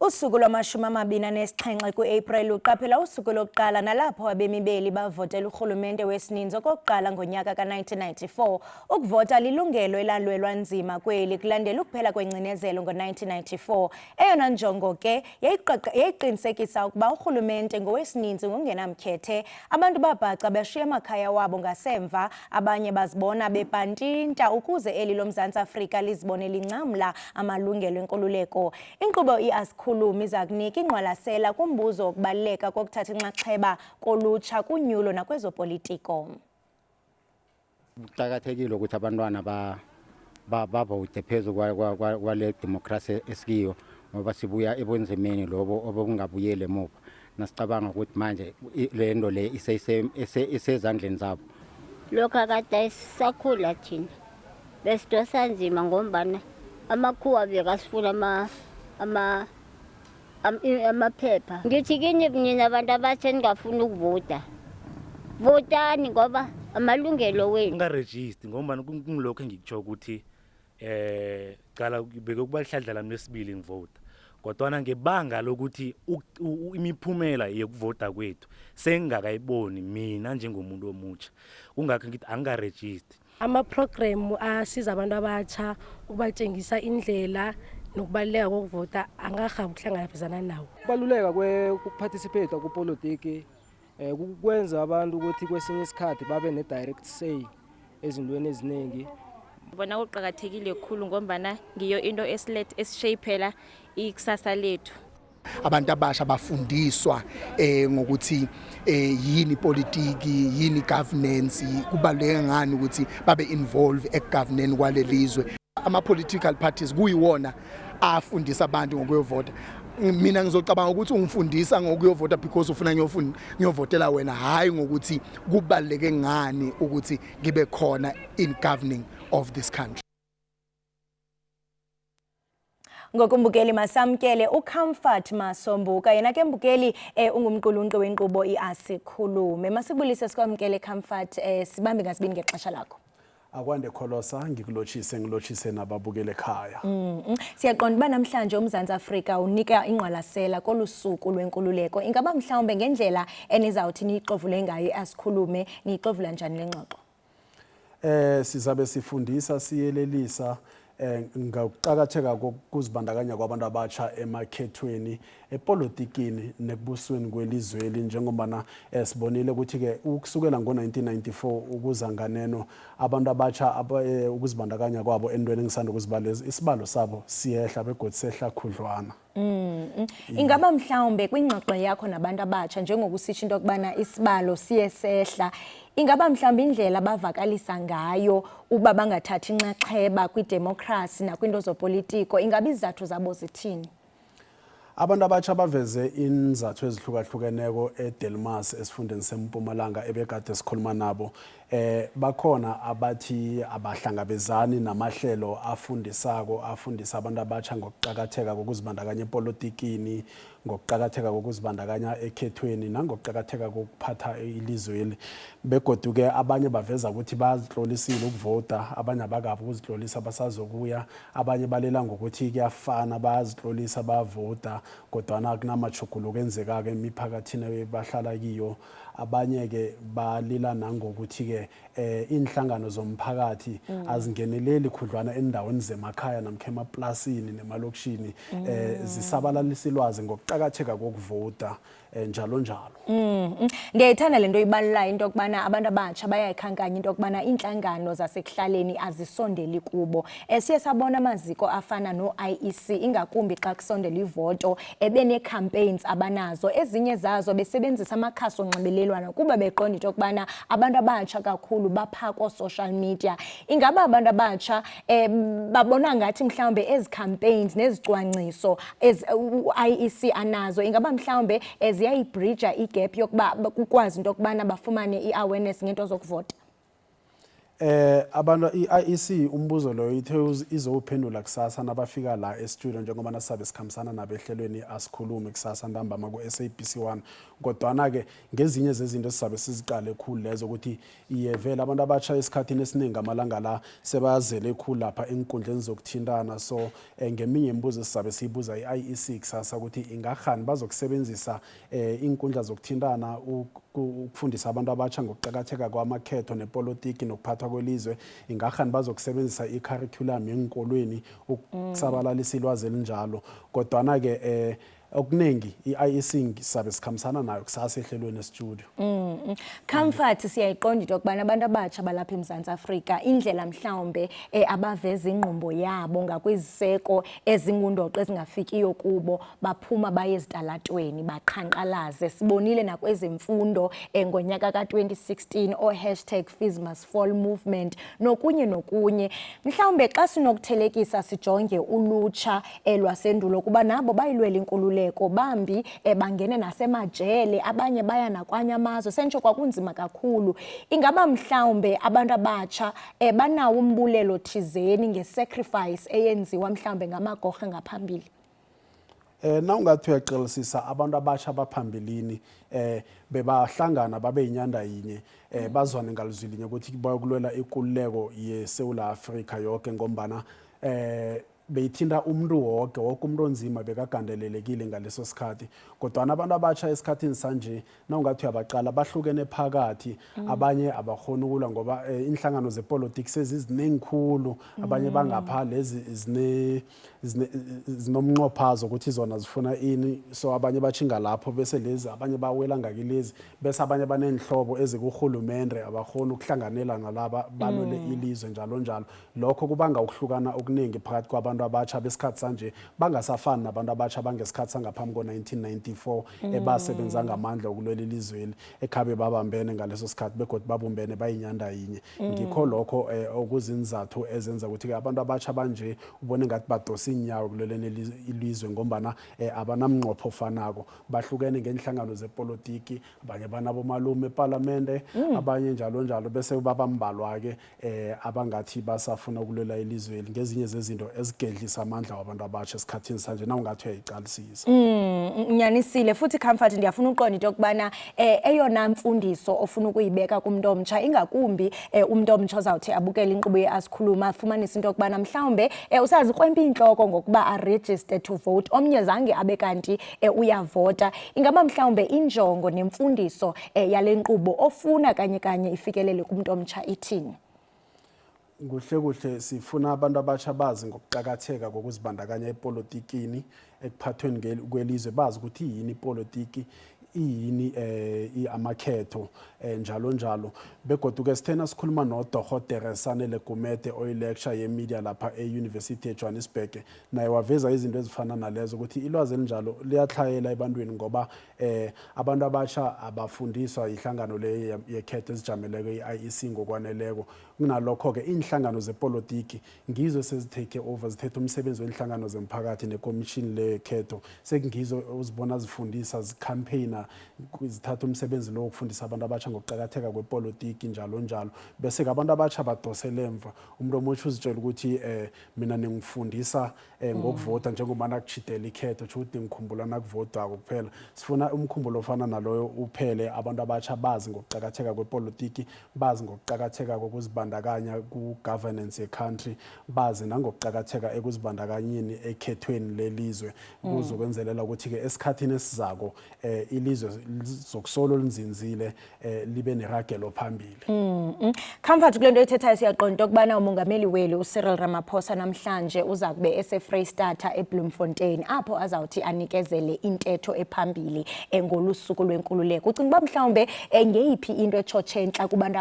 Usuku lwama-27 kuApril uqaphela usuku lokuqala nalapho abemi beli bavotela urhulumente wesininzi okokuqala ngonyaka ka-1994. Ukuvota lilungelo elalwelwa nzima kweli kulandela ukuphela kwengcinezelo ngo-1994. Eyona njongo ke yayiqinisekisa ukuba urhulumente ngowesininzi ngokungenamkhethe. Abantu babhaca bashiya amakhaya wabo ngasemva, abanye bazibona bebhantinta ukuze eli loMzantsi Afrika lizibone lincamla amalungelo enkululeko. Inkqubo iAsikhulumi iza kunika ingqwalasela kumbuzo wokubaluleka kokuthatha inxaxheba kolutsha kunyulo nakwezopolitiko. Kuqakathekile ukuthi abantwana bavote phezu kwale democracy esikiyo, ngoba sibuya ebunzimeni lobo obungabuyeli emuva. Nasicabanga ukuthi manje le nto le isezandleni zabo. Lokhu akade sakhula thina besidosa nzima, ngombana amakhuwa bekasifuna amaphepha. Ngithi kini nina abantu abatsha ningafuni ukuvota, votani ngoba amalungelo wenu. Ungarejisti ngoba kungilokho engikutsho ukuthi cala bekuba lihlandla lami lesibili ngivota, kodwana ngebanga lokuthi imiphumela yokuvota kwethu sengingakayiboni mina njengomuntu omutsha, kungakho ngithi angingarejisti. Ama-program asiza abantu abatsha ukubatshengisa indlela nokubaluleka kokuvota angarhabi ukuhlangabezana nawo. Ukubaluleka kwekuparticipate kupolitiki kwenza abantu ukuthi kwesinye isikhathi babe ne-direct say ezintweni eziningi. Bona kuqakathekile khulu ngombana ngiyo into esilethe esishayiphela ikusasa lethu. Abantu abasha bafundiswa ngokuthi yini politiki, yini governance, kubaluleke ngani ukuthi babe involved ekugoverneni kwalelizwe. Ama political parties kuyiwona afundisa abantu ngokuyovota. Mina ngizocabanga ukuthi ungifundisa ngokuyovota because ufuna ngiyofunda, ngiyovotela wena, hayi ngokuthi kubaluleke ngani ukuthi ngibe khona in governing of this country. Ngokumbukeli, masamkele uComfort Masombuka. Yena ke mbukeli ungumqulunqi wenkqubo iAsikhulume. Masibulise, sikwamkele Comfort, sibambe ngasibini ngexesha lakho. Akwande Kholosa, ngikulotshise, ngilotshise nababukele ekhaya. Siyaqonda uba namhlanje uMzantsi Afrika unika ingqwalasela kolu suku lwenkululeko. Ingaba mhlawumbe ngendlela enizawuthi niyixovule ngayo iAsikhulume, niyixovula njani le ngxoxo? Sizabe sifundisa, siyelelisa ngokuqakatheka kokuzibandakanya kwabantu abatsha emakhethweni, epolitikini nekubusweni kwelizweli, njengombana sibonile ukuthi ke ukusukela ngo-1994 ukuza nganeno abantu abatsha ukuzibandakanya kwabo entweni engisanda ukuzibalezi, isibalo sabo siyehla begodu sehla khudlwana. Ingaba mhlawumbe kwingxoxo yakho nabantu abatsha, njengokusitsho into yokubana isibalo siye sehla, ingaba mhlawumbe indlela abavakalisa ngayo uba bangathathi inxaxheba kwidemokhrasi nakwinto zopolitiko, ingaba izizathu zabo zithini? Abantu abatsha baveze inzathu ezihlukahlukeneko eDelmas, esifundeni seMpumalanga, ebekade sikhuluma nabo. Bakhona abathi abahlangabezani namahlelo afundisako, afundisa abantu abatsha ngokuqakatheka kokuzibandakanya epolitikini, ngokuqakatheka kokuzibandakanya ekhethweni nangokuqakatheka kokuphatha ilizweli. Begodu ke abanye baveza ukuthi bazitlolisile ukuvota, abanye abakabi ukuzitlolisa, basazokuya. Abanye balela ngokuthi kuyafana, bayazitlolisa, bayavota, kodwana kunamajuguluko enzekako emiphakathini bahlala kiyo. Abanye-ke balila nangokuthi-ke inhlangano zomphakathi azingeneleli khudlwana endaweni zemakhaya namkha emaplasini nemalokishini, zisabalalisa ilwazi ngokuqakatheka kokuvota, njalo njalo. Ndiyayithanda le nto ibalulayo, into yokubana abantu abatsha bayayikhankanya into yokubana iintlangano zasekuhlaleni azisondeli kubo. Siye sabona amaziko afana no-IEC, ingakumbi xa kusondela ivoto, ebenee-campaigns abanazo, ezinye zazo besebenzisa amakhasi onxibelelwano kuba beqonda into yokubana abantu abatsha kakhulu baphaa koo-social media. Ingaba abantu abatsha babona ngathi mhlawumbe ezi campaigns nezicwangciso u-IEC anazo, ingaba mhlawumbe ziyayibhrija igap yokuba kukwazi into yokubana bafumane i-awareness ngento zokuvota? Abantu i-IEC, umbuzo loyo ithe izowuphendula kusasa nabafika la e-studio, njengoba nasabe sikhambisana nabo ehlelweni Asikhulume kusasa ntambama ku-SABC 1. Kodwana ke ngezinye zezinto esizabe siziqale khulu lezo, ukuthi iye vele abantu abatsha esikhathini esiningi amalanga la sebayazele khulu lapha enkundleni zokuthintana. So ngeminye imibuzo esizabe siyibuza i-IEC kusasa, ukuthi ingahani bazokusebenzisa iinkundla zokuthintana ukufundisa abantu abatsha ngokuqakatheka kwamakhetho nepolitiki nokuphathwa kwelizwe, ingahani bazokusebenzisa i-curriculum yenkolweni ukusabalalisa ilwazi elinjalo. Kodwana-ke okuningi i-IEC sabe sikhambisana nayo kusasa ehlelweni e-studio. Comfort, siyayiqonda into yokubana abantu abatsha balapha eMzantsi Afrika, indlela mhlawumbe abaveza ingqumbo yabo ngakwiziseko ezingundoqo ezingafikiyo kubo, baphuma baye ezitalatweni baqhankqalaze. Sibonile nakwezemfundo ngonyaka ka-2016, o-#FeesMustFall movement nokunye nokunye. Mhlawumbe xa sinokuthelekisa, sijonge ulutsha lwasendulo, kuba nabo bayilwela inkululeko, bambi bangene nasemajele, abanye baya nakwanye amazwe, sentsho kwakunzima kakhulu. Ingaba mhlawumbe abantu abatsha banawo umbulelo thizeni nge-sacrifice eyenziwa mhlawumbe ngamagorha ngaphambili? Nawungathi uyaqalisisa, abantu abatsha baphambilini bebahlangana babe inyanda yinye, bazwane ngalizwi linye ukuthi bayokulwela ikululeko yeSouth Africa yonke, ngombana beyithinta umuntu wonke, wonke umuntu onzima bekagandelelekile ngaleso sikhathi. Kodwana abantu abatsha esikhathini sanje, nawungathi uyabaqala, bahlukene phakathi. Abanye abakhoni ukulwa ngoba inhlangano zepolitiki seziziningi khulu. Abanye bangapha, lezi zinomnqophazo ukuthi zona zifuna ini, so abanye batjhinga lapho, bese lezi abanye bawela ngakilezi, bese abanye banenhlobo ezikuhulumende, abakhoni ukuhlanganela nalaba balwele ilizwe, njalo njalo. Lokho kubanga ukuhlukana okuningi phakathi kwabantu abatsha besikhathi sanje, bangasafani nabantu abatsha bangesikhathi sangaphambi ko-1994 ebasebenza ngamandla ukulwela ilizweli, ekhabe babambene ngaleso sikhathi begodwa babumbene bayinyanda yinye. Ngikho lokho okuzinzathu ezenza ukuthi-ke abantu abatsha banje ubone ngathi badosa inyawo ekulweleni ilizwe, ngombana abanamnqopho ofanako, bahlukene ngenhlangano zepolitiki. Abanye banabomalume epalamende, abanye njalo njalo, bese babambalwa-ke abangathi basafuna ukulwela ilizweli. Ngezinye zezinto ezigedlisa amandla wabantu abatsha esikhathini sanje, nawungathi uyayiqalisisa. Unyanisile futhi, Comfort. Ndiyafuna uqonda into yokubana eyona mfundiso ofuna ukuyibeka kumntu omtsha, ingakumbi umntu omtsha ozawuthi abukele inkqubo ye-Asikhuluma, afumanise into yokubana mhlawumbe usazikrwempa intloko ngokuba a-register to vote, omnye zange abe kanti uyavota, ingaba mhlawumbe injongo nemfundiso yale nkqubo ofuna kanye kanye ifikelele kumntu omtsha ithini? Kuhle kuhle, sifuna abantu abatsha bazi ngokuqakatheka kokuzibandakanya epolitikini, ekuphathweni kwelizwe, bazi ukuthi iyini ipolitiki, iyini amakhetho, njalo njalo. Begodu ke sithena sikhuluma noDorhotere Sanele Gumede, oyi-lecturer ye-media lapha e-University eJohannesburg, naye waveza izinto ezifana nalezo, ukuthi ilwazi elinjalo liyatlhayela ebantwini, ngoba abantu abatsha abafundiswa ihlangano le yekhetho ezijameleko, i-IEC, ngokwaneleko. Kunalokho-ke iinhlangano zepolitiki ngizo sezi-take over, zithethe umsebenzi wenhlangano zemphakathi nekomishini le yekhetho. Sekungizo uzibona zifundisa, zi-campaigna, zithatha umsebenzi lo wokufundisa abantu abatsha ngokuqakatheka kwepolitiki, njalo njalo, bese-ke abantu abatsha badosele emva. Umuntu omutsha uzitshela ukuthi mina ningifundisa ngokuvota njengoba nakutjhidela ikhetho, tjho ukuthi ngikhumbula nakuvodwako kuphela. Sifuna umkhumbulo ofana naloyo uphele, abantu abatsha bazi ngokuqakatheka kwepolitiki, bazi ngokuqakatheka kokuzibandakanya ku-governance ye-country, bazi nangokuqakatheka ekuzibandakanyeni ekhethweni lelizwe, kuzokwenzelela ukuthi-ke esikhathini esizako ilizwe lizokusolo linzinzile, libe neragelo phambili. Comfort, kule nto oyithethayo siyaqonda into yokubana umongameli weli uCyril Ramaphosa namhlanje uza kube eseFreyistata eBloemfontein, apho azawuthi anikezele intetho ephambili ngolu suku lwenkululeko. Ucinga uba mhlawumbe ngeyiphi into etshotshe entla kubantu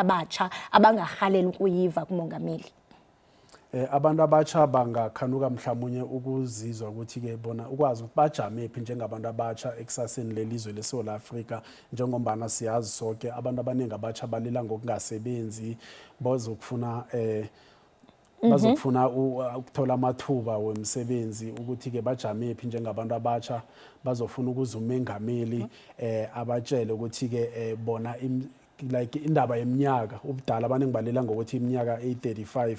abatsha abangarhalela ukuyiva kumongameli? Abantu abatsha bangakhanuka mhlawumnye ukuzizwa ukuthi ke bona ukwazi ukuthi bajame phi njengabantu abatsha ekusaseni lelizwe leSouth Africa, njengombana siyazi sonke abantu abaningi abatsha balila ngokungasebenzi. Bazokufuna ukuthola amathuba wemisebenzi, ukuthi ke bajame phi njengabantu abatsha. Bazofuna ukuza umengameli abatshele ukuthi ke bona Like indaba yeminyaka ubudala, abaningi balila ngokuthi iminyaka eyi-35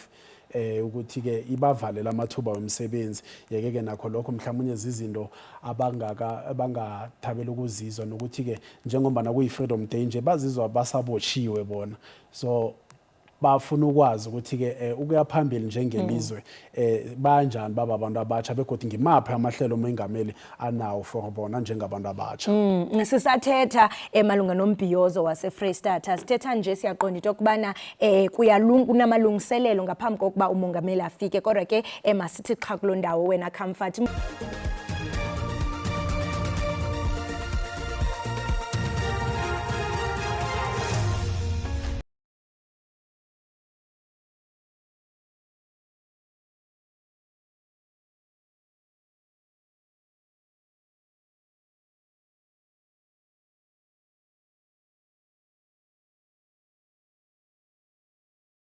ukuthi ke ibavalela amathuba wemisebenzi. Yeke ke nakho lokho mhlawumbe zizinto abangaka abangathabela ukuzizwa, nokuthi ke njengoba kuyi Freedom Day nje bazizwa basabotshiwe bona, so bafuna ukwazi ukuthi ke ukuya phambili njengelizwe banjani baba abantu abatsha, begodwa ngimaphi amahlelo umengameli anawo for bona njengabantu abatsha. Sisathetha emalunga nombhiyozo waseFreyistata. Sithetha nje siyaqonda into yokubana kunamalungiselelo ngaphambi kokuba umongameli afike, kodwa ke masithi xha kuloo ndawo wena, Comfort.